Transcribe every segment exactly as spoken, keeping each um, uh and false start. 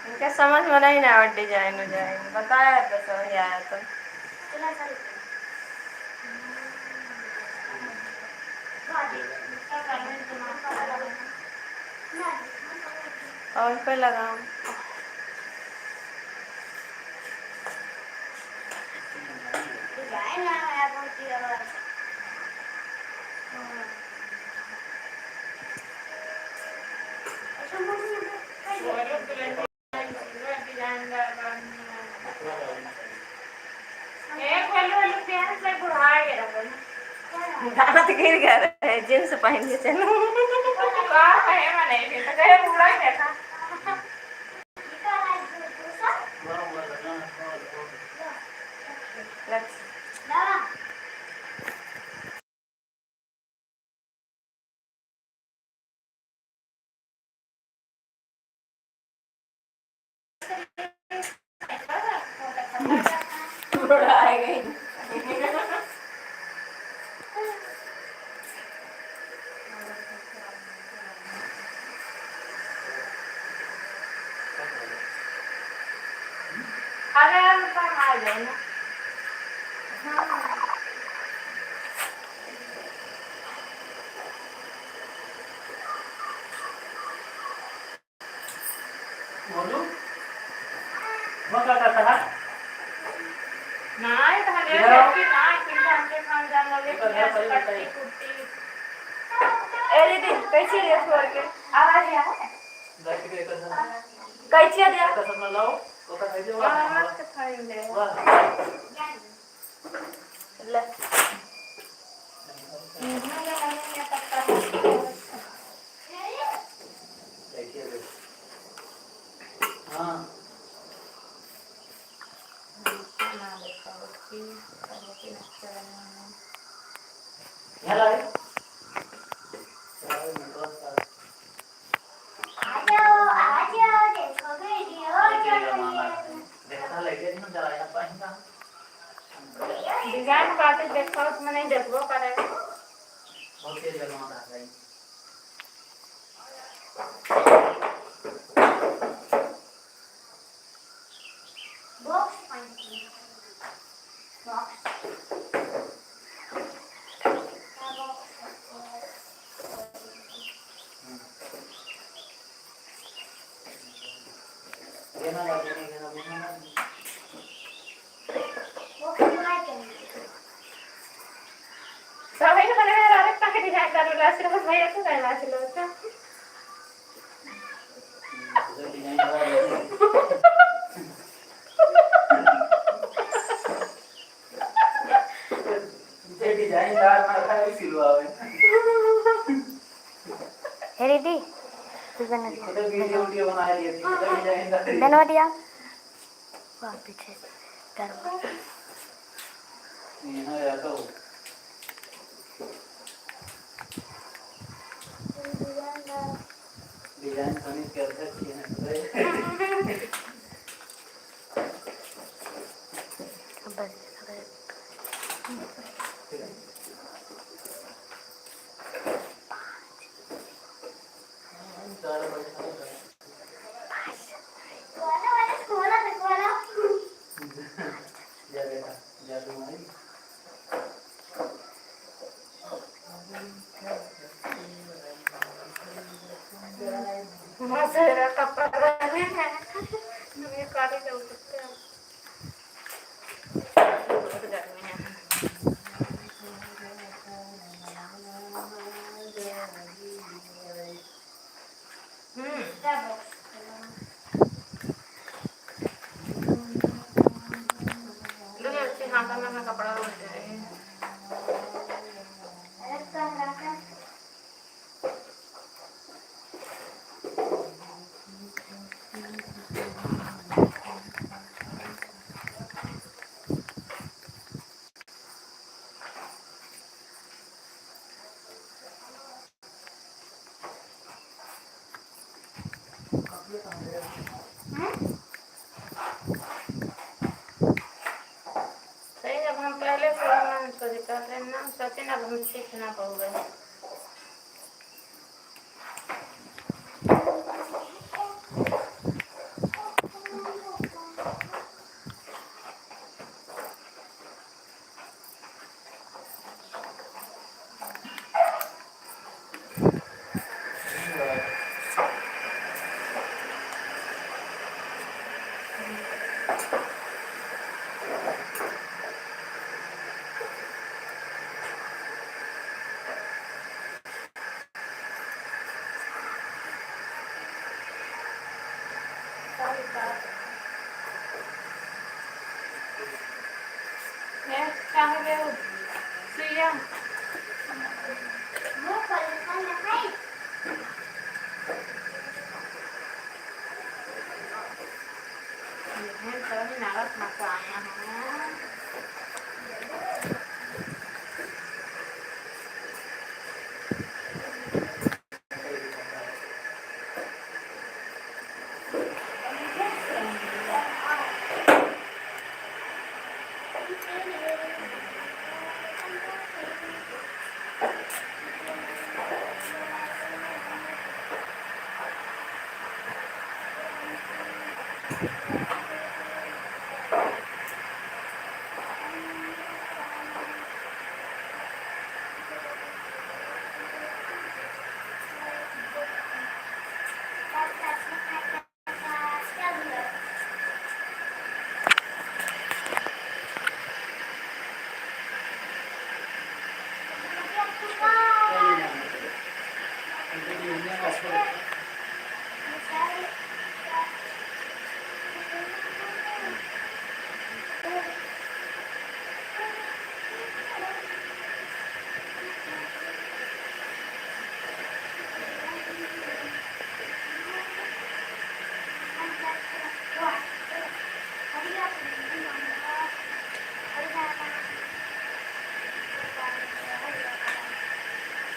इनका समझ में नहीं ना आवत design उजाइन, बताया तो समझ आया तो। और पे लगाओ। दांत गिर गए रहे, jeans पहन के चलो। का है मने, फिर तो कहे बूढ़ा ही देखा। अरे, हम तो आ गए ना। हाँ। बोलू, वो क्या करता है? ना, ये तो हम इधर आओ। लड़की ना, इधर हमके खान जान लगे, इधर आओ, पहले पट्टी बताइए। पुट्टी। ए दीदी, कैसी है छोड़ के? आवाज आ रहा है? बैठ के एक साथ। कैची दिया? एक साथ में लाओ, वो तो खाइए, वो हाँ, खाओ। आवाज तो खाई ले। वाह। ले। हाँ। यहाँ लाए। आ जाओ, आ जाओ, देखो वीडियो। देखा था, लाइट नहीं जलाया, पानी का। Design बाटे, देखो, उसमें नहीं देखबो करे। बहुत तेज गरमाता है भाई। Box पानी। Box। सबै के बना रहा है, ताकि design डालो, लास्ट में भैया को कहना चलो, अच्छा। जे design डाल रहा है, वो सिलवावे। हे दीदी, तू बना दे। खुद video, video बना लिया, खुद design डाल। बनवा दिया। वहाँ पीछे दरवाजा। यहाँ या तो design बनी के अध्यक्ष हैं। बस, बस। ए, काहे रे उ? सुइया। ये तो नारद मकवाना है।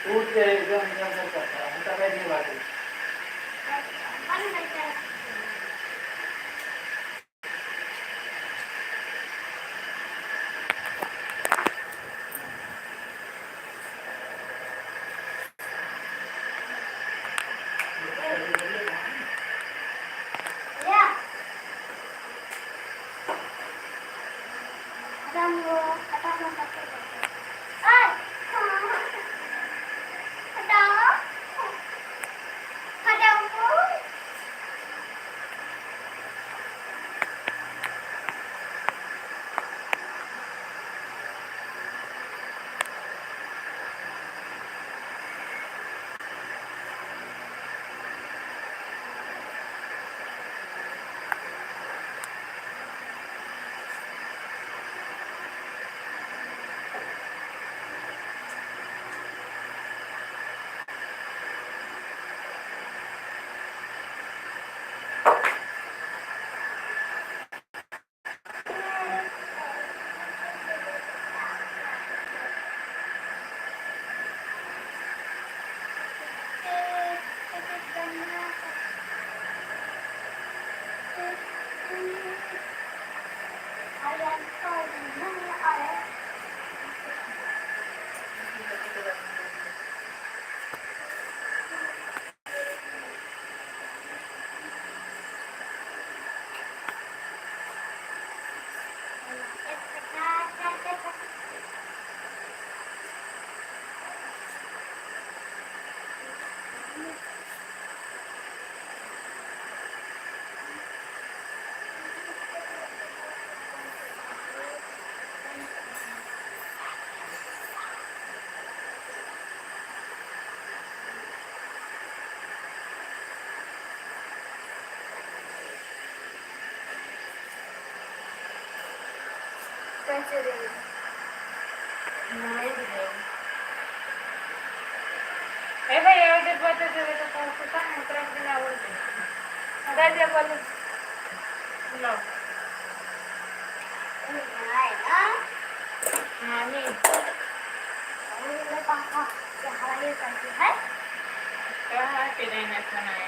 टूट के एकदम, एकदम सब करता है, हम तो बैठ नहीं पाते। कैसे देंगे? नहीं देंगे। ए भाई, और देख, बात है, तो कौन सा था? हम तरफ भी ना बोलते। हटा दिया, बोले। लो। नहीं आएगा। हाँ, नहीं। अरे, मेरे पापा, ये हवाई करती है। कहाँ के रहना था ना?